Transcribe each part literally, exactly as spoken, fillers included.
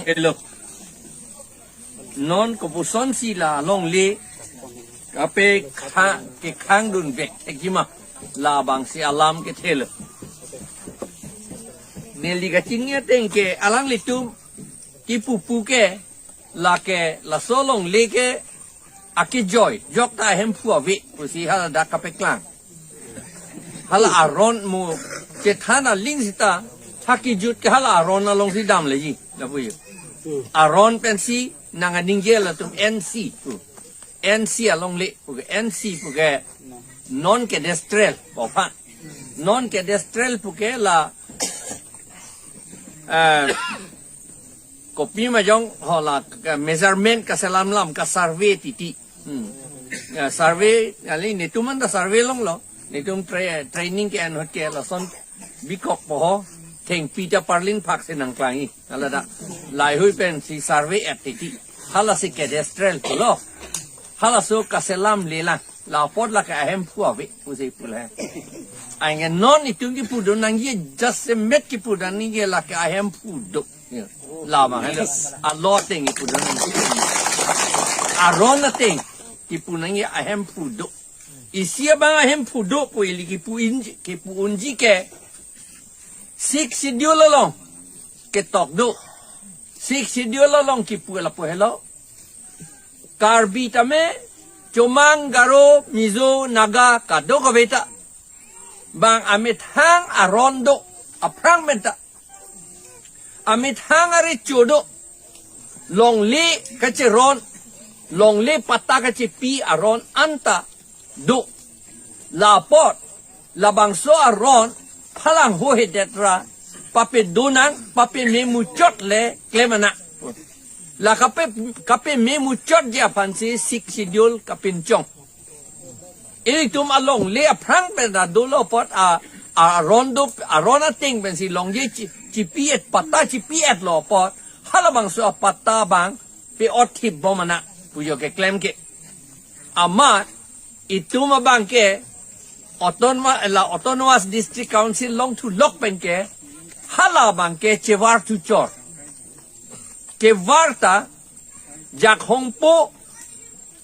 Hello. Non kopusonsi la longle kape kha-, kekhangdun vek thekji ma, labangsi alam kethelo. Neli kachini ateng ke alanglitum kipupu ke, lake laso longle ke akejoi, jokta ahemphu ave pusi hala dak kapeklang. Hala aron mo chethan aling sita, thakijut ke hala aron alongsi damleji, lapu yo. Aron pensi nang aningje latum N C pu. N C alongle pu ke, N C pu ke non cadastral, boha. Non cadastral pu ke la, eh, kopima jong ho la, ka measurement kaselam lam, ka survey titi. Hmm. Ya, survey, kali netum anta survey longlo. Netum tra-, training ke-en ahut ke lason bikok po ho, thengpi ta parlin phak si nangklangji. Hala dak. Laihui pensi survey et titi. Halasi cadastral pulo. Halaso kaselam lelang. La apot lake ahemphu ave pusi pulo. Anke non itum kipudun nangji, jasemet kipudun nangji lake ahemphu do. Ya. Labang helo. Alo ateng kipudun nangji. Aron ateng kipu nangji ahemphu do. Isi abang ahemphu do pu ili kipu inji, kipu unji ke Sixth Schedule along ketok do. Sixth Schedule along kipu lapu helo. Karbi tame, Chomang, Garo, Mizo, Naga, kadokave ta bang amethang aron do, aphrang pen ta. Amethang arecho do. Longle kacheron, longle patta kachepi aron anta do. La apot labangso aron phalang hohedet ra, papedo nang, papememuchot le klem nang. La kape, kapememuchotji aphansi Sixth Schedule kapinchong. Ilitum alongle aphrang pen ta dolo apot a, a aron do, aron ateng pensi longle chi, chipi et, patta chipi etlo apot, halabangso apatta abang pe-ot thip bom nang pu yo keklem ke. Amat itum abang ke autonoma-, la Autonomous District Council longthu lok pen ke, hala abang ke chevar thuchor. Kevar ta Jakhong po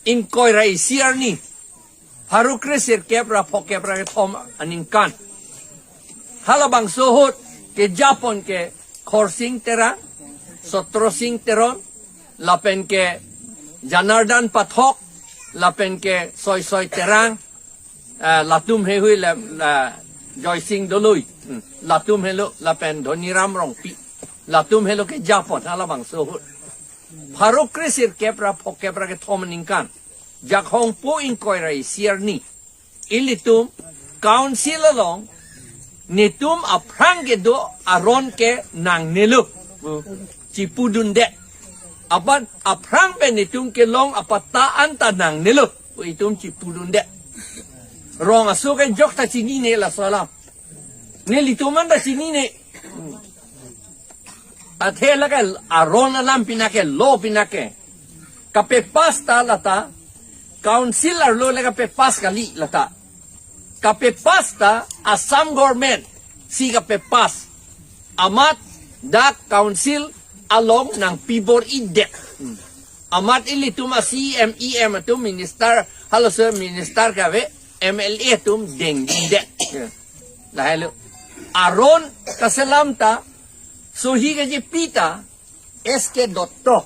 ingkoi ra isi arni, pharo kresirkep ra phokep ra kethom aningkan. Halabangso ahut kejapon ke Khorsing Terang, Sotrosing Teron, lapen ke Janardan Pathak, lapen ke Soisoi Terang, eh, latum heihui le, la Joysing Doloi, hmm, latum helo, lapen Dhoniram Rongpi, latum helo kejapon halabangso ahut. Pharo kresirkep ra phokep ra kethom aningkan, Jakhong po ingkoi ra isi arni, ilitum council along netum aphrang kedo aron ke nangnelo pu chipudundet. Apot aphrang pen netum kelong apatta anta nangnelo pu itum chipudundet. Rong aso ke jokta chinine laso alam. Nelitum anta chinine. Athe lake aron alam pinake, law pinake. Kape-pass ta lata, council arlo le kape-pass kali lata. Kape-pass ta Assam government si kape-pass. Amat dak council along nangpi bor-idet. Hmm. Amat ilitum a-C E M, E M atum, minister, halaso minister kave, M L A atum dengdingdet. Ya. Lahelo. Aron kaselam ta, sohi kachepi ta, S K Dutta,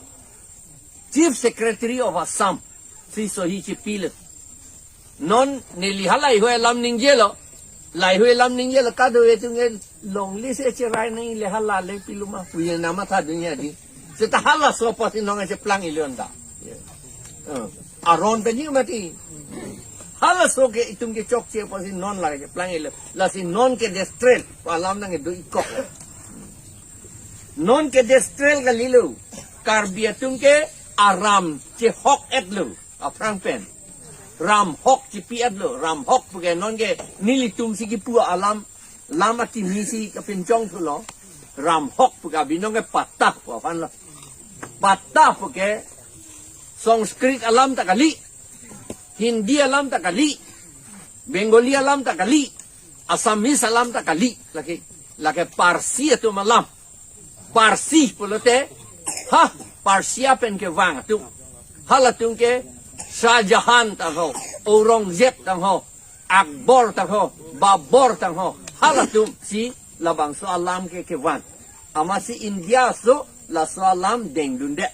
Chief Secretary of Assam, si sohi chepilo. Non neli halaihui alam ningjelo, laihui alam ningjelo, kadokave atum ke longle si cherai nangji le hala le piluma, puye nama tha dunia di. Seta halaso apotsi non cheplang ilo anta. Ya. Eh, aron pen ni mati. Halaso ke itum kechokche apotsi non la cheplang ilo. Lasi non cadastral pu alam nangkedo-ikok. Non cadastral kalilo. Karbi atum ke aram chehok-etlo aphrang pen. Ram hok chipi-etlo. Ram hok puke non ke nelitum si kipu alam, lam akimi si kapinchong thulo. Ram hok puke abi non ke patta pu aphanlo. Patta puke Sanskrit alam ta kali, Hindi alam ta kali, Bengali alam ta kali, Assamese alam ta kali, lake, lake Parsi atum alam. Parsi pulote Ha, Persia pen kevang atum. Halatum ke Shah Jahan tangho, Aurangzeb tangho, Akbar tangho, Babur tangho. Halatum si labangso alam ke kevang. Amatsi India aso laso alam dengdunde.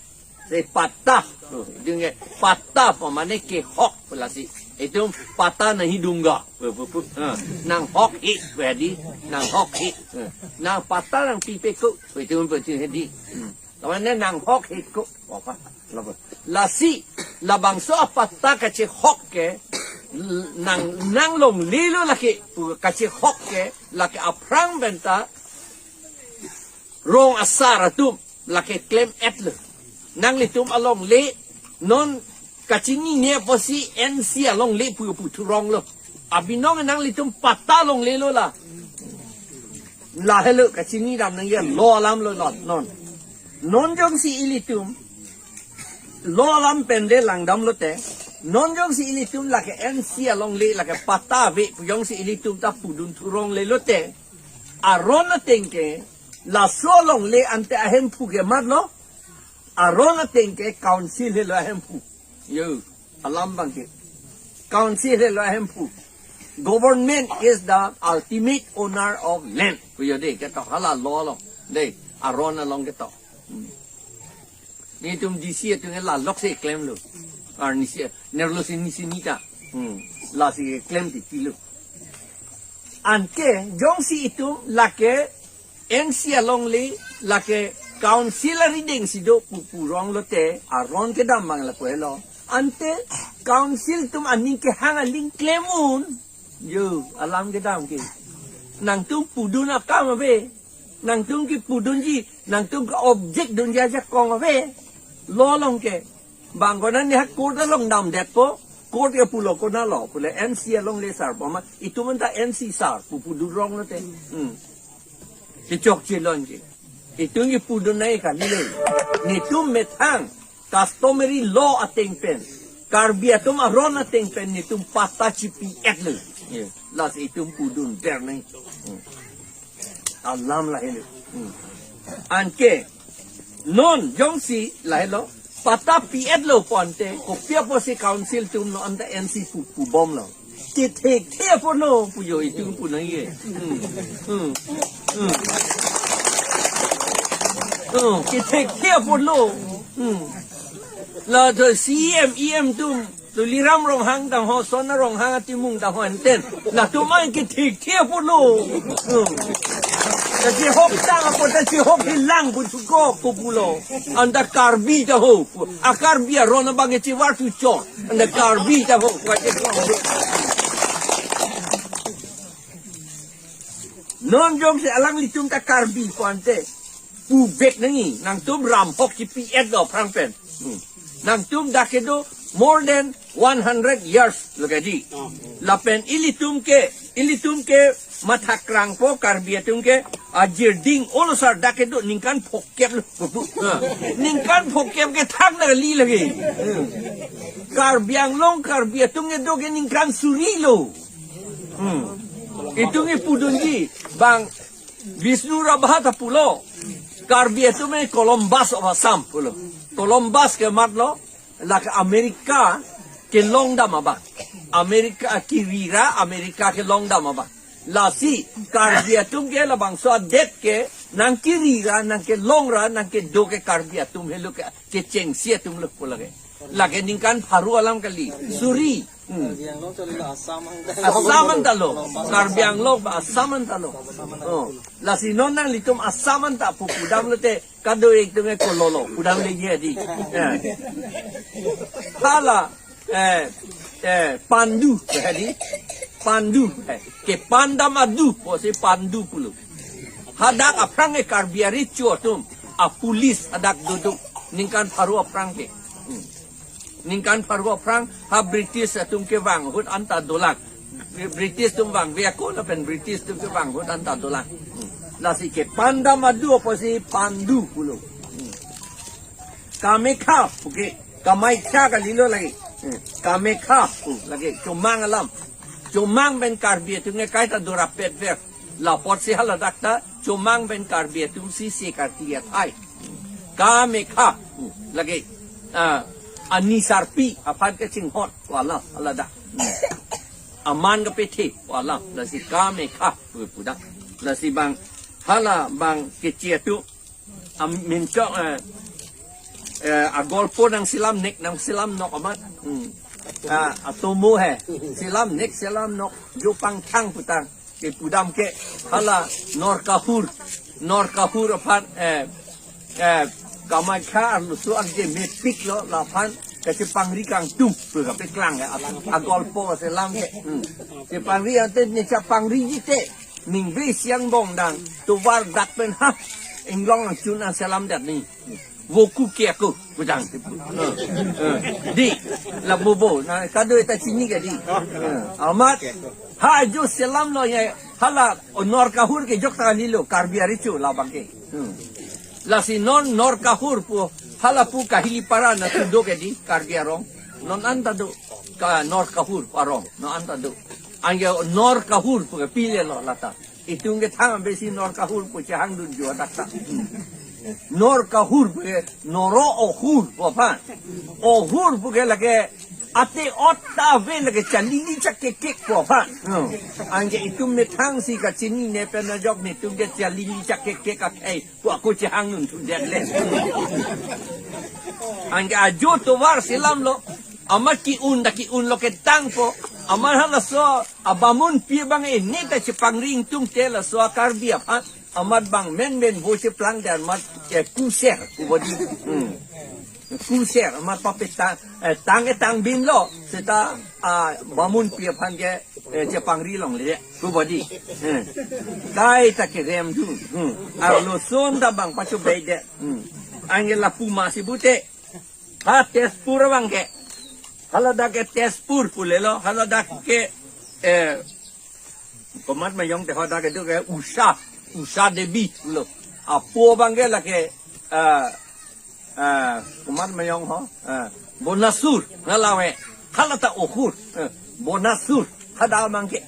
Si patta. Oh, idunge patta pu mane kehok pu lasi. Itum patta nahi dunga. Pu, pu, pu. Ha, nanghok he pu hedi, nanghok he. Ha, nang patta nangpipe ko pu itum pu itum hedi. Hmm. Lamane nanghok he ko. Apa? Labo. Lasi labangso apatta kachehok ke, nang, nanglonglelo lake pu kachehok ke, lake aphrang pen ta rong asar atum lake klem-etlo. Nanglitum alongle non kachinine apotsi N C alongle pu pu thuronglo. Abinong nanglitum patta longlelo la. Lahelo kachinidam nangji, law alamlo non. Non. Non jongsi ilitum law alam pen de langdamlote, non jongsi ilitum lake N C alongle lake patta ave pu jongsi ilitum ta pudun thuronglelote, aron ateng ke laso alongle ante ahemphu ke matlo, aron ateng ke council helo ahemphu. Yo, alam abang ke. Council helo ahemphu. Government is the ultimate owner of land. Pu yo de, ketok hala law along. De, aron along ketok. Hmm. Netum D C atum ke lalok si klemlo. Arnisi, nerlo si nisi nita. Hmm. Lasi klem titilo. Anke, jongsi itum lake N C alongle lake council arideng si do pu puronglote, aron kedam abang lapu helo. Ante council atum aning kehang aling klem un. Yo, alam kedam ke. Nangtum pudun akam ave. Nangtum kepudunji, nangtum ke-object dunji ajakong ave. Law along ke. Bang konat ne ha court along damdetpo, court ke pulo konatlo, pule N C alongle sar pu ma, itum anta N C sar pu pudun ronglote. Hmm. Kechokche lonji. Itum kepudun nangji kalilo. Netum methang customary law ateng pen, Karbi atum aron ateng pen netum patta chipi-etlo. Ye. Lasi itum pudunver nangji. Hmm. Alam lahelo. Hmm. Anke non jongsi lahelo, patta pi-etlo pu ante, kopi apotsi council atum non anta N C pu pubomlo. Kethekthe apotlo pu yo itum pu nangji. Hmm. Hmm. Hmm. Hmm. Kethekthe apotlo. Hmm. La to C E M, E M atum, Tuliram Ronghang tangho, Sona Ronghang atimung tangho enten. Latum an kethekthe apotlo. Hmm. Kachehok tang apot ta chehok hilang pu thuko pu pulo. Anta Karbi tangho. A Karbi aron abang ke chivar thuchon. Anta Karbi tangho. Non jongsi alanglitum ta Karbi pu ante, puvek nangji, nangtum ramhok chipi-etlo aphrang pen. Hmm. Nangtum dak kedo more than one hundred years lo kedi. Lapen ilitum ke, ilitum ke mathakrangpo, Karbi atum ke ajirding olo sar dak kedo ningkan phokep lo. Ha. Ningkan phokep ke thakna kali lagi. Hmm. Karbi Anglong, Karbi atum kedo ke ningkan suri lo. Hmm. Itum kepudunji, bang Bishnu Rabha ta pulo, Karbi atum ke Columbus of Assam pulo. Columbus ke matlo, lake America kelongdam abang. America kiri ra, America kelongdam abang. Lasi Karbi atum ke labangso adet ke nangkiri ra, nangkelong ra, nangkedo ke Karbi atum helo ke, kechengsi atum lo pu lake. Lake ningkan pharo alam kali. Suri. Hmm. Karbi Anglong chali lo Assam ang. Assam anta lo. Karbi Anglong ba Assam anta lo. Oh. Lasi non nanglitum Assam anta pu pudamlote kado-ik atum ke kololo. Pudamle ye di. Ya. Hala, eh, eh, pandu, eh, di. Pandu, eh. Kepandam adu, pusi pandu pulo. Hadak aphrang ke Karbi arecho atum, a police hadak doduk. Ningkan pharo aphrang ke. Hmm. Ningkan pharo aphrang ha British atum kevang ahut anta dolang. British atum vangve ako lapen British atum kevang ahut anta dolang. Hmm. Lasi kepandam adu apotsi pandu pulo. Hmm. Kamekha, okay. Kamaikha kalilo lagi. Hmm. Kamekha, hmm, lagi. Chomang alam. Chomang pen Karbi atum ke kaita dorapetver. La apotsi haladak ta Chomang pen Karbi atum si se karkli athai. Kamekha, hmm, lake, ah, anisarpi aphan kachinghon pu alam, haladak. Hmm. Aman kapethe pu alam, lasi Kamekha pu pudam. Lasi bang, hala bang keche atum, am, minchok, eh, eh, agolpo nangselam nek, nangselam nok amat. Hmm. Ah, atomo he. Selam nek, selam nok, jo pangthang putang. Kepudam ke hala Norkahur, Norkahur aphan, eh, eh, Kamakhya arloso arje mepik lo, laphan kachepangri kangtung pu kapeklang ya, ag-, agolpo selam ke. Hmm. Chepangri ante ne chepangri jite, ningve siang bong dang, tovar dak pen ha, inglong angchun an selam dat ni. Voku ke aku, kujang. Eh, eh. Di, la bobo, na kado eta chini ke di. Eh, amat, ha jo selam lo ya, hala Norkahur ke jok ta lilo, Karbi arecho labang ke. Hmm. Lasi non Norkahur pu, hala pu Kahilipara na tudo ke di, Karbi arong. Non anta do, ka Norkahur arong, non anta do. Anke Norkahur pu ke pile lo lata. Itum ke thang besi Norkahur pu chehangdun jua dakta. Norkahur pu ke noro ohur pu aphan. Ohur pu ke lake ate ot ta ave lake chalili chakekek pu aphan. Hmm. Anke itum methang si kachinine pen ajok netum ke chalili chakekek akhei pu ako chehangdun thundet le. Anke ajo tovar selam lo. Amat ke-un ta ke-un lo ketang po. Amat halaso abamunpi abang ini ta chepangri ingtungte laso a-Karbi aphan. Amat bang menmen vo cheplang dan amat, eh, kuser, pu bodi. Hmm. Kuser, amat papetang, eh, tang etang bin lo. Seta, ah, bamunpi aphan ke, eh, chepangri longle, pu bodi. Hmm. Kaita kerem dun. Hmm. Arloso an ta bang pacho beide. Hmm. Anke lapu masi pute. Ha Tezpur abang ke. Haladak ke Tezpur pulelo. Haladak ke, eh, komat mayong te hadak kedo ke Usha. Usha Devi pulo. Apo abang ke lake, eh, eh, komat mayong ho. Eh, Bonasur. Nalawe. Halata ohur. Eh, Bonasur. Hadak abang ke.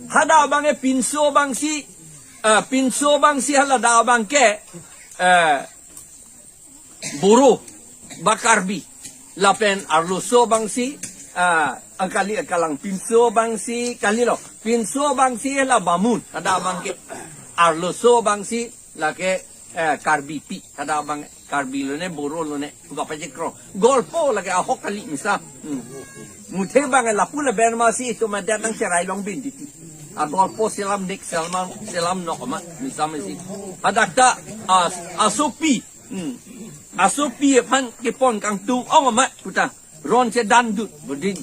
Hadak abang ke pinso abang si. Eh, pinso abang si haladak abang ke. Eh, Boro, ba Karbi. Lapen arloso abang si, ah, angkali angkalang pinso abang si, kalilo. Pinso abang si la bamun, hadak abang ke. Arloso abang si lake, eh, Karbipi, hadak abang Karbi lone, Boro lone, buka pajekro. Golpo lake ahok kali misa. Hmm. Muthe abang lapu laben masi itum adet nangcherai longbin titi. Agolpo selam nek selam, selam nok amat misa masi. Hadak ta, ah, asopi. Hmm. Asopi aphan kepon kangtung ong amat puta. Ron chedandut bodin.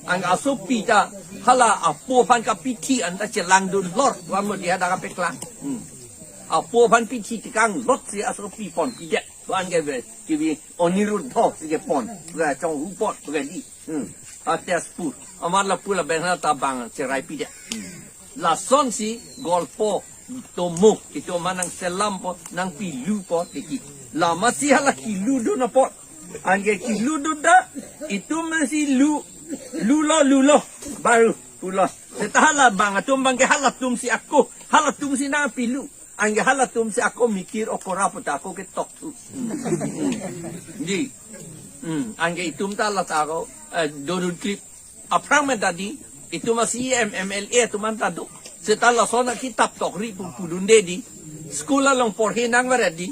Anke asopi ta hala apo aphan kapithi anta chelangdun lor. Wan mo dia dak kapeklang. Hmm. Apo aphan pithi tekang lot si asopi ponpidet. Wan ke ve, kevi Aniruddha si kepon. Ga chong hu pot, ga di. Hmm. A Tezpur. Amat lapu laben ta bang cherai pidet. Hmm. Lasonsi golpo tomo, itum amat nangselampo, nangpilupo tiki. Lamasi hala kiludun apot. Anke kiludun ta, itum si lu, lulo, lulo, baru pulo. Seta hala bang atum abang ke halatum si ako, halatum si nangpilu. Anke halatum si ako mikir okora puta ako ketok thu. Hmm. Di. Hmm. Anke itum ta lata ako, eh, dodun klip. Aphrang me ta di, itum a-C E M, M L A atum anta do. Seta lason akitap tokri pu pudunde di. School along porhe nangveret di.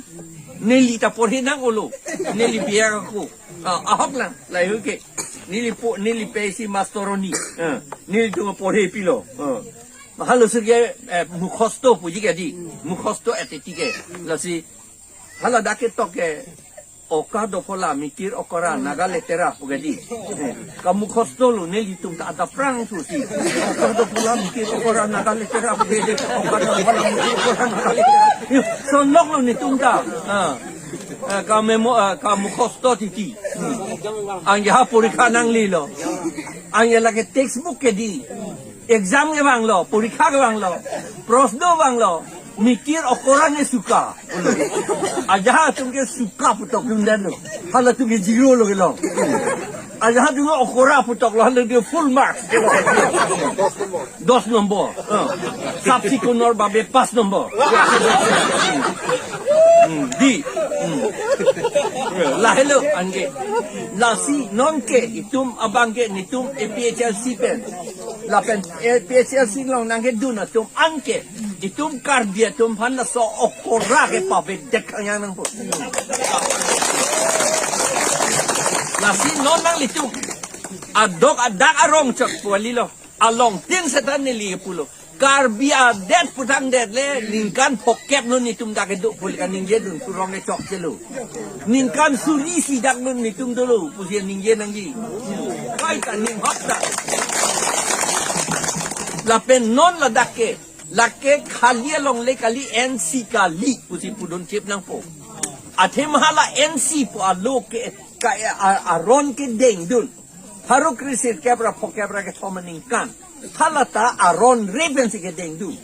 Neli ta porhe nang-olo. Neli biak ako. Ah, ahok lang, lahei ke. Neli po, neli pe si mastoroni. Ah, nelitum porhe pilo. Ah. Mahalo sirge, eh, mukhosto puji ke di. Mukhosto etiti ke. Lasi, haladak ketok ke. Oka dophola mikir okora naga letera pu ke di. Eh, kamukhosto lo nelitum ta adapprang thusi. Oka dophola mikir okora naga letera pu ke di. Oka dophola mikir okora naga letera. Yo, sonlok lo netum ta. Ah. Eh, kamemo, eh, kamukhosto titi. Hmm. Anke ha porikha nanglelo. Anke lake textbook ke di. Exam ke vanglo, porikha ke vanglo, prosno vanglo, mikir okora ne suka. Ajahak atum ke suka putok dundet lo. Halatum ke zero lo kelong. Ajahak atum ke okora putok lo, halatum ke full marks. Dos nombor. Dos nombor. Ha. Sub-sequencer babe pas nombor. Hmm, di. Hmm. Lahelo anke. Lasi nonke itum abangke netum A P H L C pen. Lapen A P H L C along nangkedun atum anke itum Karbi atum aphan laso okora ke pavedek khangjang nangpo. Lasi non nanglitum adok adak arong chot pu kalilo. Alongtin seta neli pulo. Karbi adet putangdet le ningkan phokep non itum dak kedo pu kaningjedun, surong kechokchelo. Ningkan suri si dak non itum dolo pusi ningje nangji. Kaita ning hok ta. Lapen non ladak ke, lake khali alongle kali, N C kali pusi pudun chip nangpo. Athema hala N C pu alo ke ka a, aron kedengdun. Pharo kre sirkep ra phokep ra kethom aningkan. Halata aron re pensi kedengdun.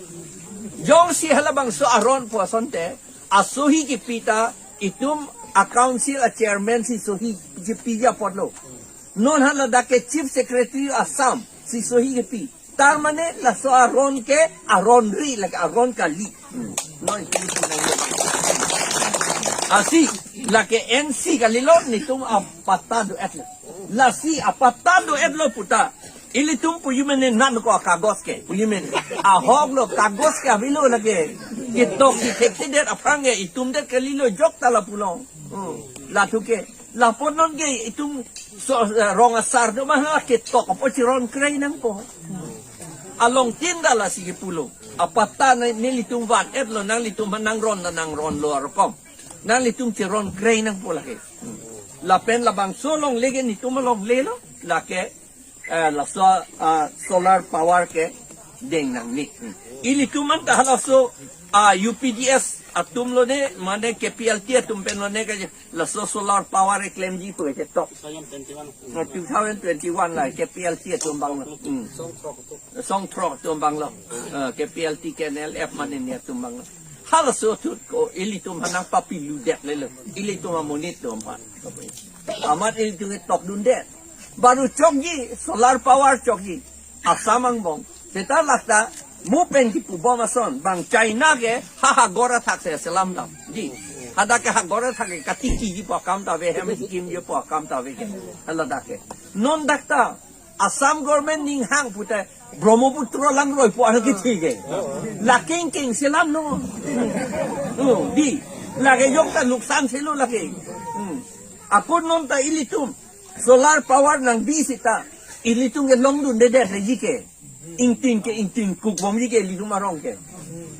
Jongsi halabangso aron pu asonte, asohi kipi ta itum a council a chairman si sohi kipi apotlo. Non haladak ke Chief Secretary Assam si sohi kipi. Tar mane laso aron ke aron re, lake aron kali. Hmm. Non itum itum nang. Lasi lake N C kalilo, netum apatta do-etlo. Lasi apatta do-etlo puta. Ilitum pu amen ne nat ko akagos ke, pu amen. Ahok lo kagos ke avelo lake. Ketok kethekthedet aphrang ke itum det kalilo, jok ta la pulo. Hmm. Lathu ke. Lapu non ke itum so, eh, rong asar do ma ha ketok apot chiron krei nangpo. Alongtin ta lasi kepulo. Apatta ne, nelitum van-etlo, nanglitum aphan nangron ta nangronlo arokom. Nanglitum chiron krei nangpo lake. Lapen labangso alongle ke netum alonglelo, lake, eh, laso, ah, solar power kedeng nangne. Ilitum anta halaso, ah, U P D S atum lone, mane K P L T atum pen lone ke laso solar power keklemji pu ketok. Two thousand twenty-one. Na, two thousand twenty-one la K P L T atum abang lo. Hmm. Song throk atum abang lo. Eh, K P L T, K N L F mane ni atum abang lo. Halaso ahut ko ilitum aphan nangpapiludet lelo. Ilitum amonit atum aphan. Amat ilitum ketokdundet. Baru chokji, solar power chokji. Assam angbong. Seta lakta, mo pen kipubom ason, bang China ke ha hagor athak si selam dam. Di. Hadak ke hagor athak ke katikiji pu akam ta ave, hem kimji pu akam ta ave ke. Haladak ke. Non dak ta, Assam government ninghang puta, Brahmaputra langroi pu ano kithi ke. Lake ingkeng selam non. Hmm. Oh, di. Lake jok ta nuksan selo lake. Hmm. Ako non ta ilitum solar power nangbi seta, ilitum ke longdundedetji ke. Ingting ke ingting kukbomji ke ilitum arong ke.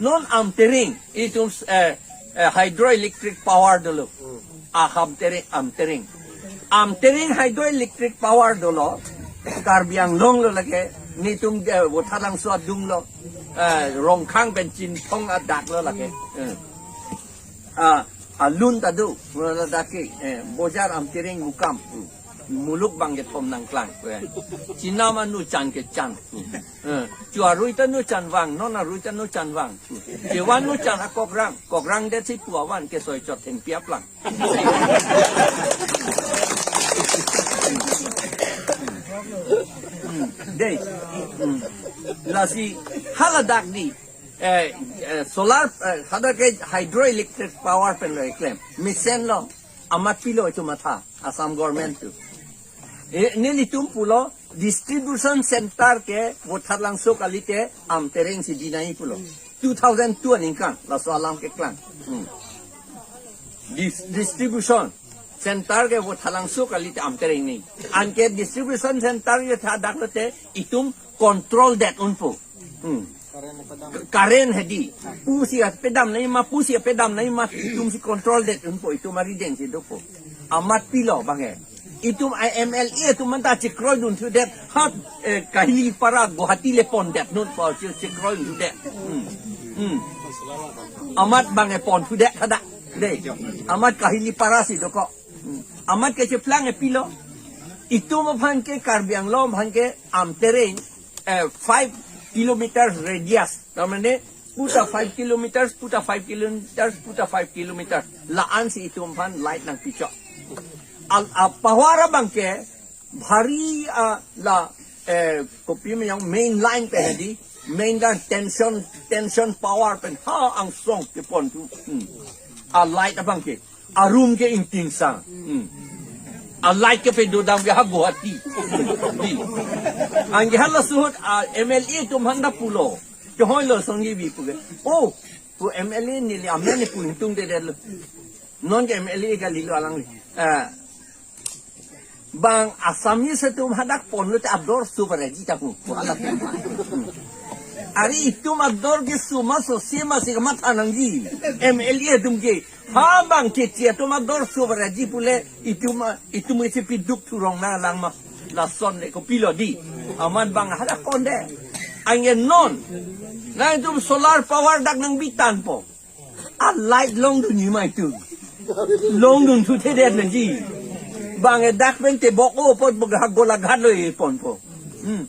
Non Amtereng, ilitum, eh, eh, hydroelectric power dolo. Ah, Amtereng, Amtereng. Amtereng hydroelectric power dolo. Karbi Anglong lo lake, netum, eh, Vothatlangso adung lo. Eh, Rongkhang pen Chinthong adak lo lake. Eh. Ah, alun ta do, ladak ke, eh, Bojar Amtereng Mukam. Hmm. Muluk bang kethom nangklang. Eh. Chinam anu chan ke chan. Hmm. Eh, chu arui ta nu chan vang, non arui ta nu chan vang. Hmm. Chevan nu chan akokrang, kokrangdet si pu avan ke soi chot thengpi aplang. Hmm. Dei. Hmm. Lasi haladak di. Eh, eh, solar, eh, hadak ke hydroelectric power pen lo keklem. Mesen lo, amat pilo chomatha, Assam government atum. Eh, nelitum pulo, distribution center ke Vothatlangso kalite Amtereng si dinai pulo. Two thousand two aningkan, laso alam keklang. Hmm. Dis-, distribution center ke Vothatlangso kalite Amtereng ni. Anke distribution center ke tha dak lote itum controldet unpo. Hmm. Current hedi. Pusi apedam nangji ma, pusi apedam nangji ma, itum si controldet unpo, itum arideng si dopo. Amat pilo bang e. Itum I M L A atum anta chekroidun thudet. Hat, eh, Kahilipara Guwahati le pondet non po che-, chekroidun thudet. Hmm. Hmm. Amat bang e pon thudet hadak. Dei. Amat Kahilipara si dokok. Hmm. Amat kecheplang e pilo. Itum aphan ke Karbi Anglong aphan ke Amtereng, eh, five kilometers radius. Tar mane, puta five kilometers, puta five kilometers, puta five kilometers. La-an si itum aphan light nangpichok. Al, a power abang ke, bhari, ah, la, eh, kopi me yang main line pen hedi, main line tension, tension power pen, ha angsong kepon thu. Hmm. A light abang ke, a room ke ingtingsang. Hmm. A light ke pedodam ke ha Guwahati. Di. Anke halaso ahut a M L A atum aphan ta pulo. Kehoi lo songji bi pu ke. Oh, pu M L A neli amen ne pu ingtungdedetlo. Non ke M L A kalilo alangli. Eh, bang Assamese atum hadak ponlote ador suvarji ta pu, pu hala pu. Are itum ador ke suma so sema si kamatha nangji. M L A atum ke. Ha bang ke chi atum ador suvarji pule itum, itum isi piduk thurong nanglang ma. Lason le kopilo di. Amat bang hadak ponde. Anke non. Nangtum solar power dak nangbitanpo. A light longdunji ma itum. Longdun thuthedet nangji. Bang e dak pen tebok o apot bang ha Golaghat lo e ponpo. Hmm.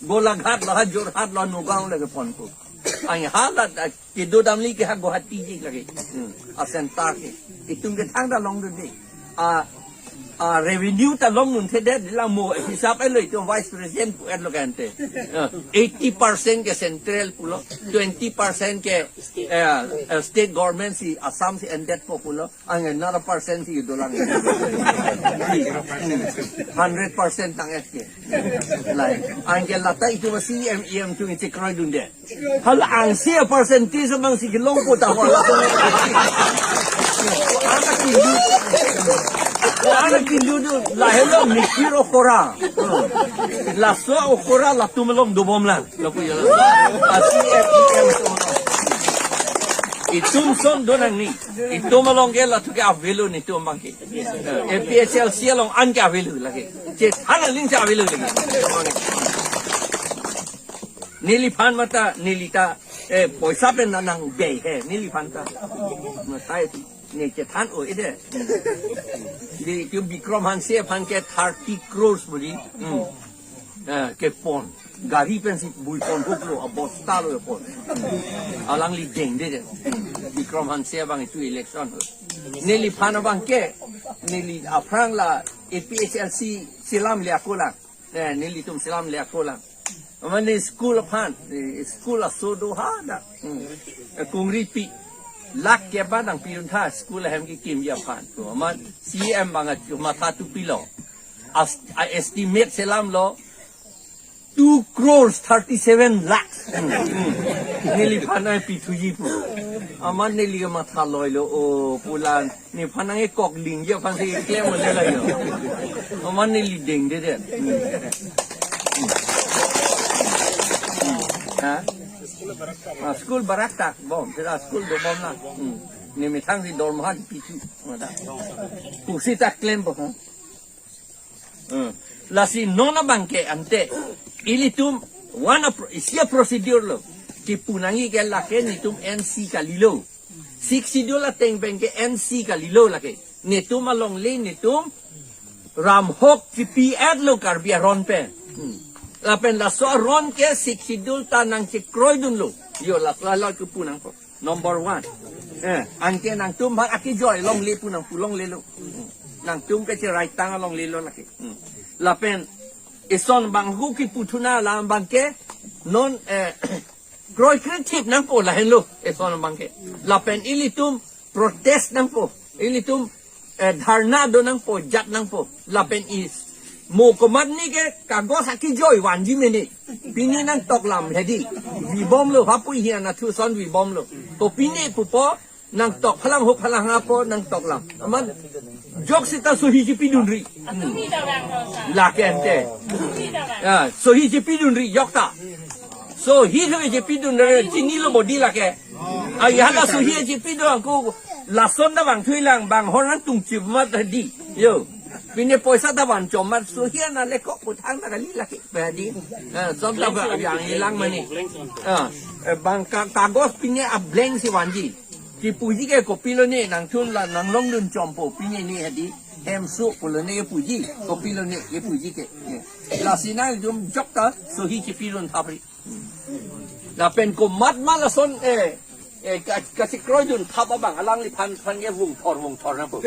Golaghat lo, ha Jorhat lo, Nagaon lo ke ponpo. Anke hala dak kedodamli ke ha Guwahati ji lake. Hmm. A center ke. Itum ke thangta longdunde. A, a revenue ta longdunthedet, la mo hisap elo itum Vice President pu-etlo kante. Eh, eighty percent ke central pulo, twenty percent ke, eh, eh, state government si Assam si endetpo pulo, anke another percent si dolang. Hundred percent tang S K. Lai, anke lata itum C M E M atum chekroidunde. Hala angsi a percentage abang si kelongpo ta ho. Anak kindu. Anak kindu tu lahelo mikir okora. Laso okora latum along dobomlang. Lapu ya laso. A C M E M atum. Itum ason donangji. Itum along ke latum ke avelo netum abang ke. A P H L C along an ke avelo lake. Chethan aling si avelo lake. Neliphan mata, neli ta, eh, poisa pen nanang bei he, neliphan ta. Matai, ne chethan o ede. Di, ke Bikram Hanse aphan ke thirty crores buri. Hmm. Eh, kepon. Gari pensi bui pon huklo, abosta lo pon. Alangli dengdede. Hmm. Bikram Hanse abang itum election ho. Neliphan abang ke, neli aphrang la A P H L C selamle ako lang. Eh, nelitum selamle ako lang. Mane school aphan, eh, school aso do hadak. Hmm. Eh, kungripi. Lakh ke abang nangpiduntha school ahem kekimji aphan. To, amat C M abang achu matha tu pilo. As, a estimate selamlo two crores thirty-seven lakhs. Hmm, hmm. Neliphan ai pithuji pu. Amat neli ke matha loilo, o, pu lang. Nephan nangkok lingji aphan si klem ole la yo. Amat neli dengdede. Hmm. Hmm. Ha? Ah, school barakta. Bom, sira school dobom na. Hmm. Ne methang si dormaha kepithu. Mada. Pusi ta klempo, ha? Hmm. Lasi non abang ke ante. Ilitum one of, isi a procedure lo. Kepu nangji ke lake netum N C kalilo. Sixth Schedule ateng pen ke N C kalilo lake. Netum alongle netum ramhok chipi-etlo Karbi aron pen. Hmm. Lapen laso aron ke Sixth Schedule ta nangchekroidunlo. Yo, la, la, la kepu nangpo. Number one. Eh, anke nangtum bang akejoi longle pu nangpu longlelo. Hmm. Nangtum ke cheraitang longlelo lake. Hmm. Lapen ison bang hu kepu thunang alam abang ke non, eh, kroikre thip nangpo lahenlo, eson abang ke. Lapen ilitum protest nangpo, ilitum, eh, dharna do nangpo, jat nangpo. Lapen is mo komatne ke kagos akejoi vanji mene. Pini nangtoklam hedi. Vibomlo, hapu hi anatthu ason vibomlo. To pini pupo, nangtok phalang ho phalang hapo nangtoklam. Amat jok seta sohi chepidunri. Hmm. Lake ante. Ya, sohi chepidunri jok ta. Sohi thu chepidunri chinilo bodi lake. Ai hala sohi chepidun ako lason ta bang thui lang bang hor nangtungchi mat hedi. Yo. Pini poisa ta van chom mat sohi ana le kok puthang ta kali lake. Hedi. Eh, som ta ba yang ilang mani. Ah, eh, bang ka-, kagos pini a blank si vanji. Kepuji ke kopilo ne nangtum la nanglongdun chompo pini ne hedi hemso pulo ne kepuji kopilo ne kepuji ke. Lasi nangtum jok ta sohi chepidun thapri. Lapen komat ma lason, eh, eh, ka, kachekroidun thap abang alangliphan phan ke vungthor vungthor nangpo.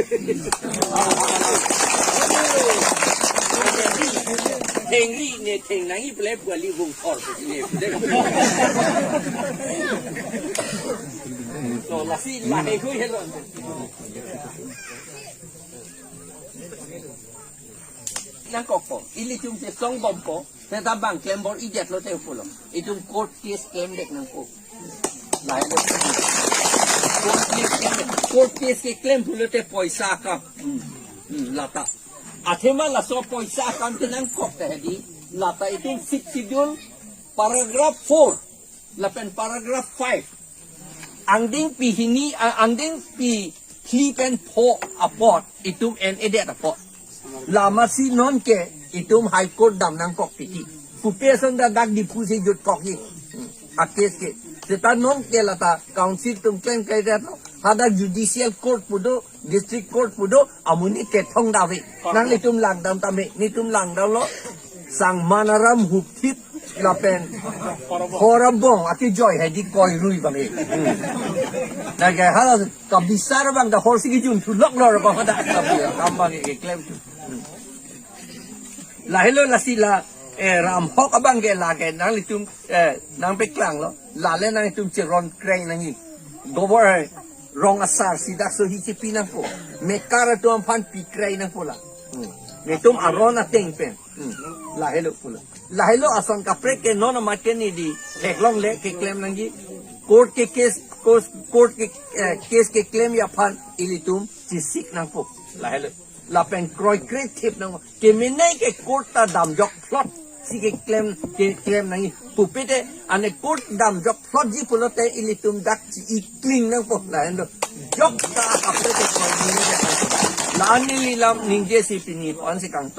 Thengri ne theng nangji ple pu kali vungthor pu ne. So, lasi lahei hui helo. Nangkokpo, ilitum chesong bompo, seta bang klem bor-idetlo te pulo. Itum court case klemdet nangkok. Lahelo. Court case klem, court case keklem pulote poisa akam. Hmm. Hmm, lata. Athema laso poisa akam ke nangkok te hedi. Lata itum Sixth Schedule paragraph four lapen paragraph five. Angdengpi hini, a-, angdengpi phli pen pho apot itum en-edet apot. Lamasi nonke itum High Court dam nangkok titi. Pupe ason ta dak Diphu si jutkok ji. Hmm. A case ke. Seta nonke lata council atum klem kai det lo. Hadak judicial court pu do, district court pu do, amonit kethong dave. Nanglitum langdam tame, netum langdamlo. Sangman aram hupthip lapen Horabong akejoi hedi koi rui bang-e. Hmm. Lake hala kabisar abang ta horsi kejun thulok lo abang hadak. Tapi kam bang keklem. Hmm. Lahelo lasi la, eh, Ram Hok abang ke lake nanglitum, eh, nangpeklang lo. Lale nanglitum cheron krei nangji. Gobor, eh, rong asar si dak sohi chepi nangpo. Mekar atum aphan pi krei nangpo la. Hmm. Netum aron ateng pen. Hmm. Lahelo pulo. Lahelo ason kaprek ke non amat ke neli theklongle keklem nangji. Court ke case, court, court ke, eh, case keklemji aphan ilitum chesik nangpo. Lahelo. Lapen kroikre thip nang. Kemenei ke court ta damjok phlot si keklem, keklem nangji. Pupe te ane court damjok phlotji pulote ilitum dak chi-ikling nangpo, lahenlo. Jok ta apre te koi ni. La neli lam ningjesi pini pu-an si kang